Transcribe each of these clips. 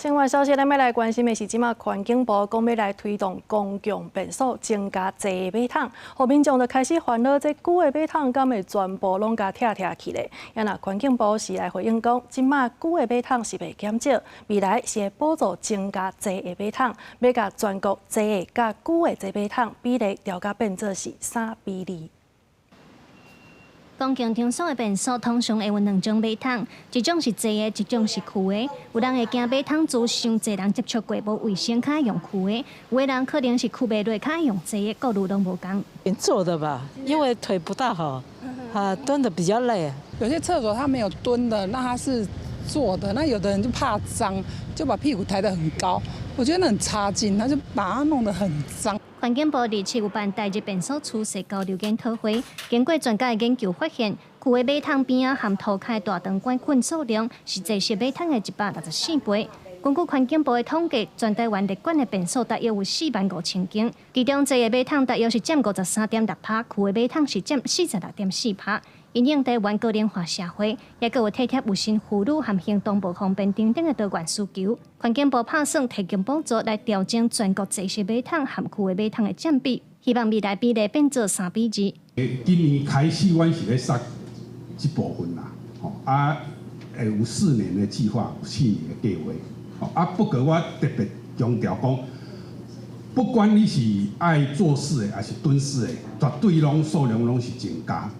新聞消息，咱欲來關心的是，這馬環境部講欲來推動公共便所增加坐馬桶，予民眾就開始煩惱，這舊的馬桶敢會全部攏共拆拆去咧？啊若環境部是來回應講，這馬舊的馬桶是袂減少，未來是會補助增加坐的馬桶，欲共全國坐的佮舊的這馬桶比例調甲變做是3比2。公共場所的便所通常會有兩種馬桶，一種是坐的，一種是跍的。有人會驚馬桶苴傷濟人接觸過無衛生，較愛用跍的；有的人可能是跍袂落，較愛用坐的，顧慮攏無仝。坐的吧，因為腿不大好，啊，蹲的比較累。有些廁所它沒有蹲的，那它是坐的，那有的人就怕髒，就把屁股抬得很高，我覺得那很差勁，他就把它弄得很髒。環境部二七有辦台日便所趨勢交流研討會，經過專家的研究發現，跍的馬桶邊仔和塗跤大腸桿菌數量是坐式馬桶的164倍。根據環境部的統計，全台灣列管的便所大約有4萬5千間，其中坐的馬桶大約是佔53.6趴，跍的馬桶是佔46.4趴。因應台灣高齡化社會，也閣有體貼有身婦女和行動無方便等等的多元需求，環境部拍算提供補助來調整全國坐式馬桶和跍的馬桶的佔比，希望未來比例變做3比2。今年開始，阮是咧殺這部分啦，吼啊，會有四年的計劃，有四年的計劃，吼啊，不過我特別強調講，不管你是愛坐式的，還是蹲式的，絕對攏數量攏是增加。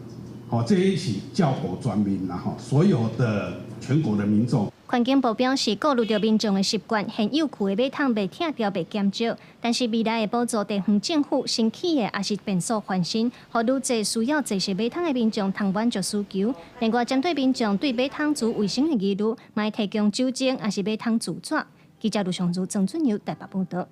吼，這是教保全民啦，吼，所有的全國的民眾。環境部表示，顧慮著民眾的習慣，現有跍的馬桶袂拆掉、袂減少，但是未來會補助地方政府新起的，抑是便所翻新，予愈濟需要坐式馬桶的民眾通滿足需求。另外，針對民眾對馬桶苴衛生的疑慮，嘛會提供酒精，抑是馬桶苴紙。記者盧尚如、曾俊佑台北報道。